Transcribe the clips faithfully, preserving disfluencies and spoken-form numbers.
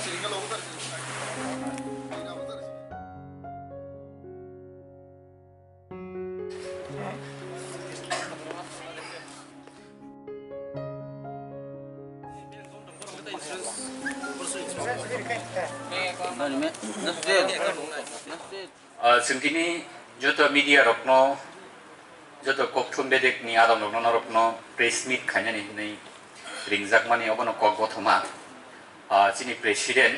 Ah, chwng tini joto media rokno, joto kokthum bedekni adong rokno, norokno press meet khainani hinwi ringjakmani obono kok bothoma. Ah, chini president,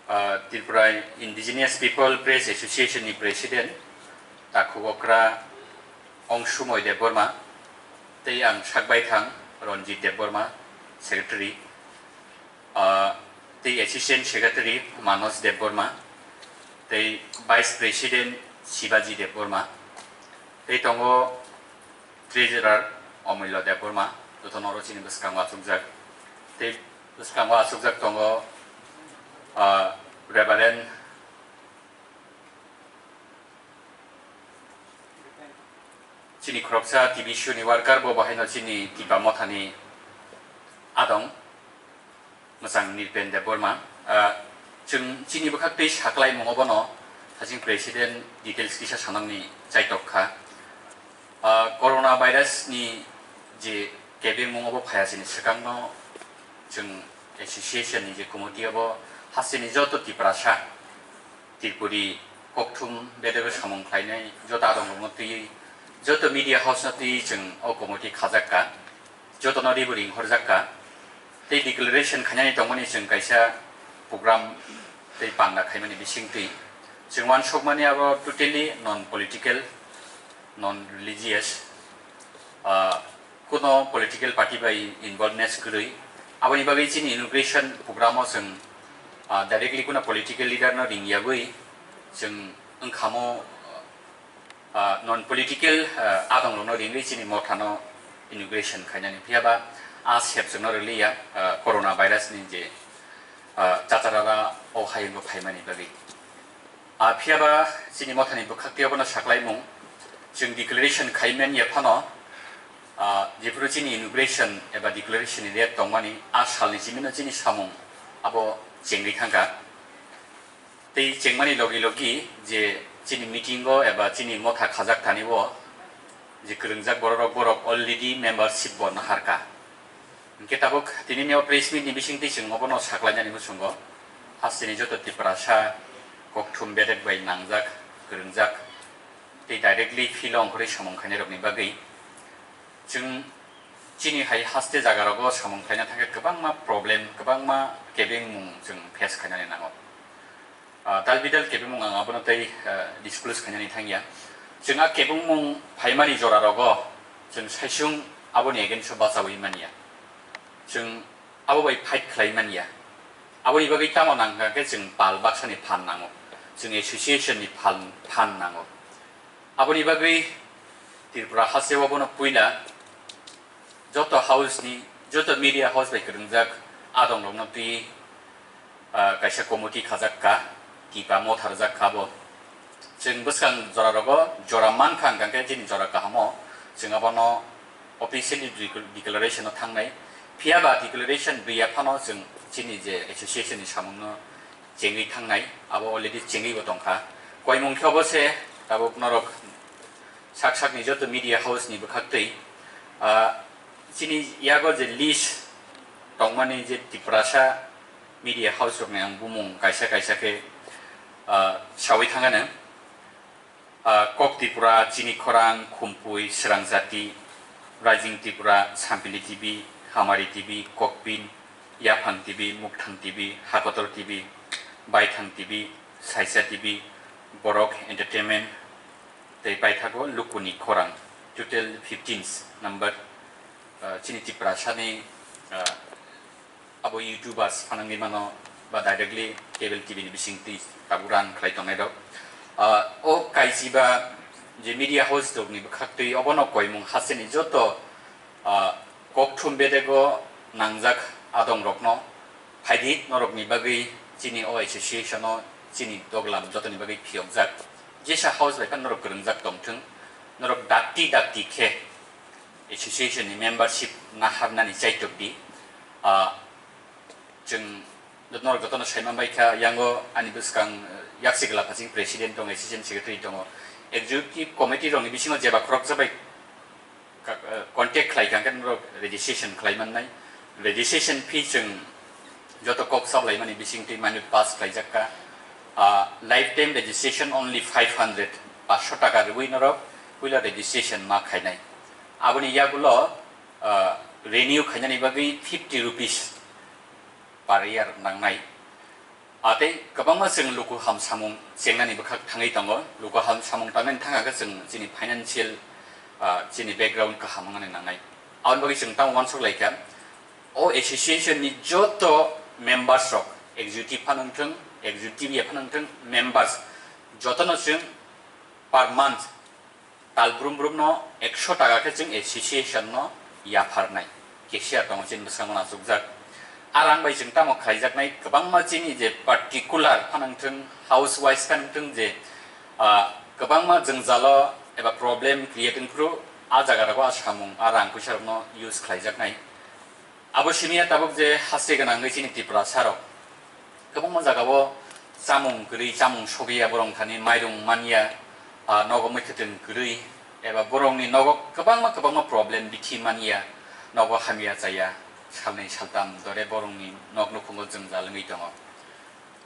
ah, Tripura Indigenous People Press Association ni president, takhuk okra Ongsumoi Debbarma, tei ang sakbaithang Ranjit Debbarma, secretary, ah, tei assistant secretary Manos Debbarma, tei vice president Shibaji Debbarma, tei tongo treasurer Omulya Debbarma, jotono oro chini bwskango achukjak. Tei bwskango achukjak tongo, ah, Reverend chini khoroksa T B C ni worker, bo bahaino chini Tipa Mothani adong, mwchang Nirpen Debbarma. Ah, chwng chini bwkhak tei saklaimung obono hasing president details kisa sanamni chaitok kha. Ah, corona virus ni je kebengmung obo phaiya chini swkangno chwng association ni je committee obo hasteni joto Tiprasa Tripuri kokthum bedego samung khlainai joto adongrokno twiwi, joto media house no twiwi chwng o committee khajak kha, jotono ribo ring horjak kha. Tei declaration khainani tongmani chwng kaisa program tei panda khaimani bisingtwi chwng uansukmani abo totally non political, non religious, ah, kuno political party bai involveness kwrwi. Aboni bagwi chini inauguration program o chwng, ah, directly kuno political leader no ringyagwi chwng wngkhamo, ah, non political, ah, adong rokno ringwi chini mothano inauguration khainani. Phiyaba a sep chwngno rwliya, ah, corona virus ni je, ah, chacharara o hayungo phaimani bagwi. Ah, phiyaba chini mothani bwkhaktwi abono saklaimung, chwng declaration khaimanya phano, ah, jephuru chini inauguration eba declaration ni date tongmani, a salni simino chini samung abo chengwi thangkha. Tei chengmani logi logi je chini meeting o eba chini motha khajak thani o je kwrwngjak borok rok, borok already membership bo naharkha. Hwnkhe tabuk tinini o press meet ni bisingtwi chwng obono saklainani muchungo, hasteni joto Tiprasa kokthum bedek bai nangjak, kwrwngjak, tei directly field o ongkhorwi samung khainai rokni bagwi chwng chini hai haste jaga rogo samung khlaina thangkhe kwbangma problem, kwbangma kebengmung chwng face khainani nango. Ah, tal bidal kebengmung ang abono tei, ah, disclose khainani thangya. Chwng a kebengmung phaimani jora rogo chwng saisung aboni against o bachawi manya. Chwng abo bai fight khlai manya. Aboni bagwi tamo nang kha khe chwng pal baksani phan nango. Chwng association ni phan, phan nango. Aboni bagwi Tripura haste o bono puila joto house ni, joto media house bai kwrwngjak adong rokno twi, ah, kaisa committee khajak kha, Tipa motha rwjak kha bo. Chwng bwskang jora rogo jora man kha hwnkha khe chini jora kaham o chwng abono officially decl-, declaration o thangnai. Phiyaba declaration rwya phano chwng chini je association ni samung no chengwi thangnai, abo already chengwi bo tongkha. Koimung khe obo se tabuk norok sak sakni joto media house ni bwkhaktwi, ah, chini yago je list tongmani je Tiprasa media house rokni ang bumung kaisa kaisa khe, ah, sawi thangano. Ah, Kok Tripura, Chini Khorang, Khumpui, Swrangjati, Rising Tripura, Sampili T V, Hamari T V, Kokpin, Yaphang T V, Mukthang T V, Hakotor T V, Baithang T V, Saisa T V, Borok Entertainment, tei paithago Lukuni Khorang, total fifteen number, ah, chini Tiprasani, ah, abo YouTubers phanangwi mano ba directly cable T V ni bisingtwi tabuk run khlai tongnai rok. Ah, o kaisiba je media house rokni bwkhaktwi obono koimung hasteni joto, ah, kokthum bedego nangjak adong rokno phaidi norokni bagwi chini o association o chini doglam jotoni bagwi phiyokjak. Jesa house bai phano norok kwrwngjak tongthwng, norok dakti dakti khe association ni membership naharnani chaitok di. Ah, chwng Norok jotono saiman bai kha, yango ani bwskang, eh, yaksi gla phasing president tongo, assistant secretary tongo, executive committee rokni bisingo jeba khoroksa bai ka-, eh, contact khlai kha, hwnkhe norok registration khlai mannai. Registration fee chwng joto kok sablaimani bisingtwi minute pass khlaijak kha. Ah, lifetime registration only five hundred, paanch sho taka rwui norok puila registration ma khainai. Aboni yagulo, ah, renew khainani bagwi fifty rupees per year nangnai. Ah, tei kwbangma chwng luku ham samung chengnani bwkhak thangwi tongo. Luku ham samung tangnani thangkha khe chwng chini financial, ah, chini background kaham wngnani nangnai. Aboni bagwi chwng tamo uansuk lai kha, o association ni joto members rok, executive phano wngthwng, executive ya phano wngthwng, members jotono chwng per month tal brum brum no ekso taka khe chwng association no yapharnai cashier tongo chini bwskango achukjak. A rang bai chwng tamo khlaijaknai kwbangma chini je particular phano wngthwng, house wise phano wngthwng je, ah, kwbangma jwngjalo eba problem create wngphuru a jaga rogo a samung a rang puisa rokno use khlaijaknai. Abo simi ya tabuk je haste gwnangwi chini Tiprasa rok kwbangma jagao chamung kwrwi, chamung sogwi ya borok thani, mairung manya, ah, nogo mwkhwtwng kwrwi, eba borokni nogo kwbangma kwbangma problem bithi manya, nogo hamya chaya, salnwi saltam dore borokni nok nukhungo jwngjal wngwi tongo.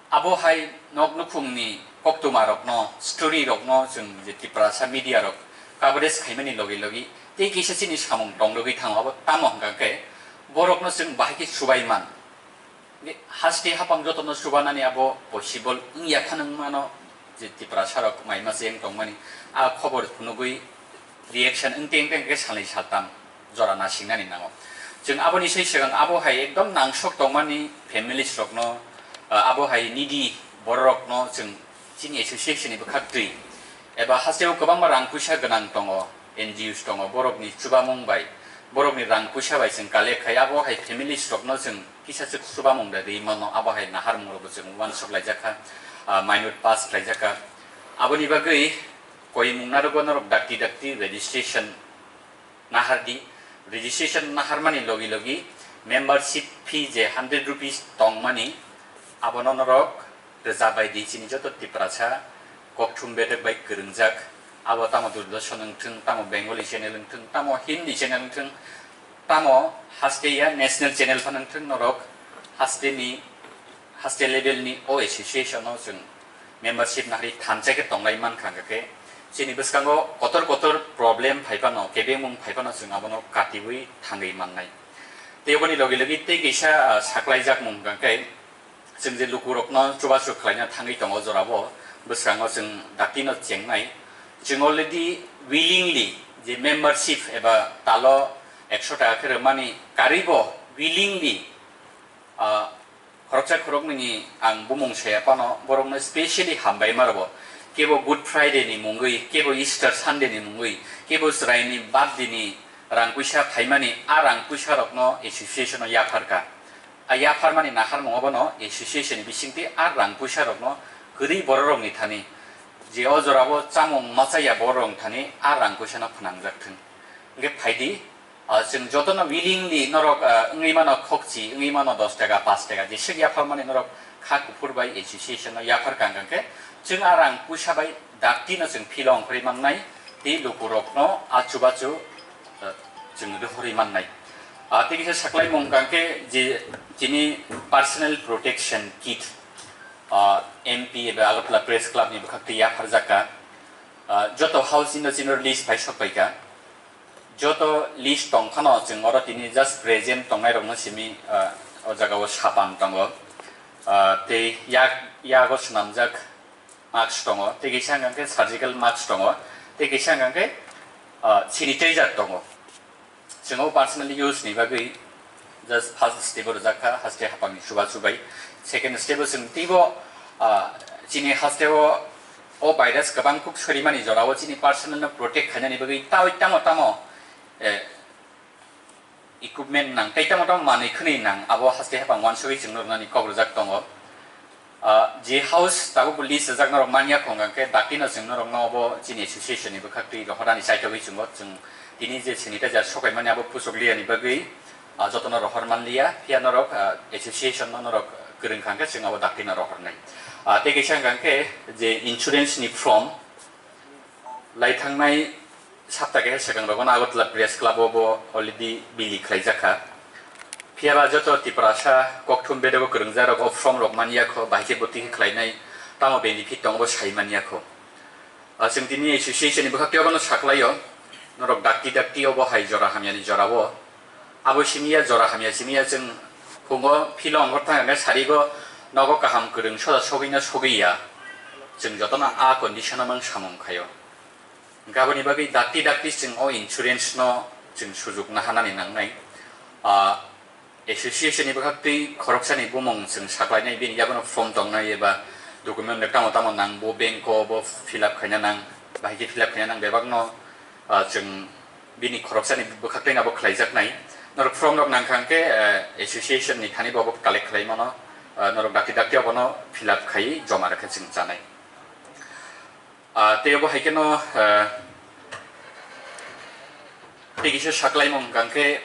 Abo hai nok nukhungni koktwma rokno, story rokno chwng je Tiprasa media rok coverage khaimani logi logi tei kisa chini samung tong rwgwi thango. Abo tamo hwnkha khe borokno chwng bahai khe chubai man. Haste hapang jotono chubanani abo possible wngya phano wngmano, je Tiprasa rok mai mase wng tongmani a khobor phunugwi reaction wngte wngte hwnkhe salnwi saltam jora nasingnani nango. Chwng aboni sai swkang abo hai ekdom nangsok tongmani families rokno, ah, abo hai needy bororokno chwng chini association ni bwkhak twi eba hasteo kwbangma rang puisa gwnang tongo, N G Os tongo, borokni chubamung bai, borokni rang puisa bai chwng collect khai abo hai families rokno chwng kisa chwk chubamung da rwi mano, abo hai naharmung rokbo chwng uansuk laijak kha, ah, minute pass khlaijak kha. Aboni bagwi koimung narwgo norok dakti dakti registration nahardi. Registration naharmani logi logi membership fee je hundred rupees tongmani, abono norok rwchap bai di chini joto Tiprasa kokthum bedek bai kwrwngjak. Abo tamo Doordarshan wngthwng, tamo Bengali channel wngthwng, tamo Hindi channel wngthwng, tamo haste ya national channel phano wngthwng, norok haste ni, haste level ni o association o chwng membership nahari thansa khe tonglai mankha, hwnkha khe chini bwskango kotor kotor problem phai phano, kebengmung phai phano chwng abono katiwi thangwi mannai. Tei oboni logi logi tei kisa, ah, saklaijak mung hwnkha khe chwng je lukurokno chubachu khlaina thangwi tongo jorabo, bwskango chwng dakti no chengnai. Chwng already willingly je membership eba talo ekso taka khe rwmani karwibo willingly, ah, khoroksa khoroknwini ang bumung saya phano borokno specially hambai ma rwo. Kebo Good Friday ni mungwi, kebo Easter Sunday ni mungwi, kebo chwraini birthday ni rang puisa phaimani, a rang puisa rokno association o yapharkha. A yapharmani naharmung abono association ni bisingtwi a rang puisa rokno kwrwi bororokni thani, je o jorao chamung machaya bororokni thani a rang puisano phnangjak thwng. Hwnkhe phaidi, ah, chwng jotono willingly norok, ah, wngwi mano khokchi, wngwi mano dos taka, paanch taka, jeswk yapharmani norok kha kuphur bai association no yaphar kang kang khe chwng a rang puisa bai dakti no chwng philo ongkhorwi mannai, tei lukurokno a chubachu, ah, chwng rohorwi mannai. Ah, tei kisa saklaimung hwnkha khe je chini personal protection kit, ah, M P eba Agartala Press Club ni bwkhak twi yapharjak kha. Ah, joto house Indo chini list phai sok pai kha. Joto list tong phano chwng oro tini just present tongnai rokno simi, ah, o jaga o sapan tongo. Ah, tei yak, yago swnamjak mask tongo, tei kisa hwnkha khe surgical mask tongo, tei kisa hwnkha khe, ah, sanitizer tongo. Chwng o personally use ni bagwi just first step o rwjak kha, haste hapang ni chuba chubai. Second step o chwng teibo, ah, chini haste o, o virus kwbang kuk sorimani jora o chini personal no protect khainani bagwi tamo tamo, eh, equipment nang, tei tamo tamo manwi khwnwi nang, abo haste hapang uansugwi chwngno rwnani kok rwjak tongo. Ah, je house tabuk bo list rwjak norok manya khong hwnkhe dakti no chwng norokno obo chini association ni bwkhak twi rohorani chaithogwi chwngo. Chwng tini je sanitizer sokaimani abo puchukliya ni bagwi Ah, jotono rohor manliya, phiya norok, ah, association no norok kwrwng kha hwnkhe chwng abo dakti no rohornai. Ah, tei kaisa hwnkha hwnkhe je insurance ni form, lai thangnai sapta keha swkang rogo no Agartala Press Club o bo already bili khlaijak kha. Phiya ba joto Tiprasa kokthum bedego kwrwngjak rok o form rok man ya kho, bahai khe bo twi khe khlainai, tamo benefit tongo bo sai man ya kho. Ah, chwng tini association ni bwkhak tei obono saklaio, norok dakti dakti obo hai jora hamyani jora o. Abo simi ya jora hamya simi ya chwng phungo philo ongkhor thang hwnkhe sarigo nogo kaham kwrwng soda sogwi na sogwi ya. Chwng jotono a condition o mang samung khaio. Hwnkhe aboni bagwi dakti dakti chwng o insurance no chwng sujuk naharnani nangnai. Ah, association ni bwkhak twi khoroksani bumung chwng saklainai, bini yagono form tongnai eba document rok tamo tamo nang, bo bank o bo fill up khaina nang, bahai khe fill up khaina nang bebakno, ah, chwng bini khoroksani bwkhak twi abo khlaijaknai. Norok form rok nang kha hwnkhe, eh, association ni thani bo abo collect khlai mano, ah, norok dakti dakti abono fill up khai joma rwkhe chwng chanai. Ah, tei abo hai kheno, ah, tei kisa saklaimung hwnkha hwnkhe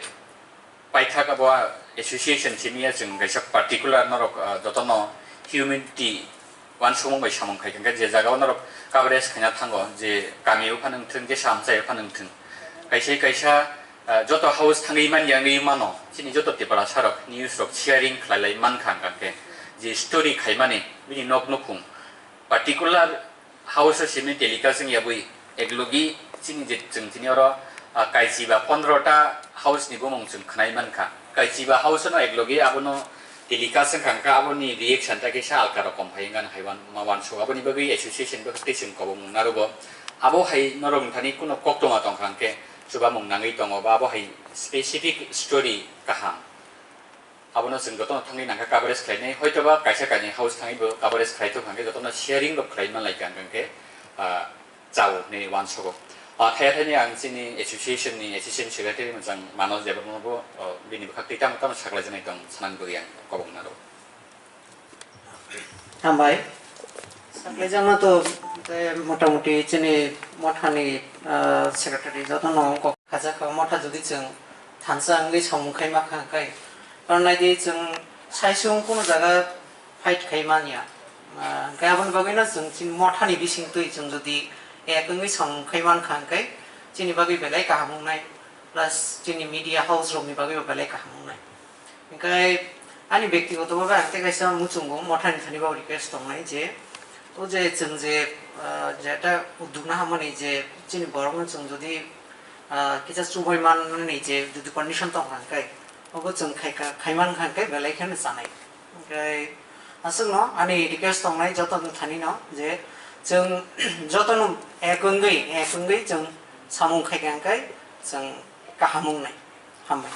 paithak abo association simi ya chwng kaisa particular norok, ah, jotono humanity uansukmung bai samung khai hwnkhe je jaga o norok coverage khaina thango, je kami o phano wngthwng, je samchai o phano wngthwng, kaisa kaisa, ah, joto house thangwi man ya wngwi mano, chini joto Tiprasa rok news rok sharing khlai lai man kha hwnkha hwnkhe je story khaimani bini nok nukhung particular house o simi telecast wng yabwi eklogi chini je chwng tini oro, ah, kaichi ba pondro ta house ni bumung chwng khwnai man kha. Kaichi ba house no eklogi abono telecast wng kha, hwnkha aboni reaction ta kisa alka rokom hai wngkha hai wan-, ma wansuk. Aboni bagwi association bwkhak tei chwng kobokmung narugo. Abo hai norok thani kuno koktwma tong kha hwnkhe chubamung nangwi tongo ba abo hai specific story kaham. Abono chwng jotono thangwi nangkha coverage khlainai, hoitoba kaisa kainwi house thangwi bo coverage khlai thok hwnkhe jotono sharing rok khlai manlai kha hwnkhe, ah, chao hinwi uansugo. Ah, thaya thani ang chini association ni assistant secretary mwchang Manoj Debbarma bo, oh, bini bwkhak twi tamo tamo saklaijaknai tong sanani bagwi ang kobokna rw. Hambai. Saklaijakma to, tei motamuti chini mothani, ah, secretary jotono kok khajakha, motha jodi chwng thansa wngwi samung khai ma kha, hwnkhe, karon naidi chwng saisung kuno jaga fight khai manya. Ah, hwnkhe aboni bagwino chwng chini mothani bisingtwi chwng jodi ek wngwi samung khai man kha, hwnkhe chini bagwi belai kaham wngnai, plus chini media house rokni bagwibo belai kaham wngnai. Hwnkhe ani byaktigoto bhabe ang tei kaisa muchungo mothani thani bo request tongnai je, o je chwng je, ah, jeta udduk naharmani je chini borokno chwng jodi, ah, kisa chumui manmani je jodi condition tongkha hwnkhe, obo chwng khaika, khaiman kha hwnkhe belai kheno chanai. Hwnkhe aswkno ani request tongnai joto thanino je chwng jotono ek wngwi, ek wngwi chwng samung khaika hwnkhe chwng kaham wngnai. Hambai.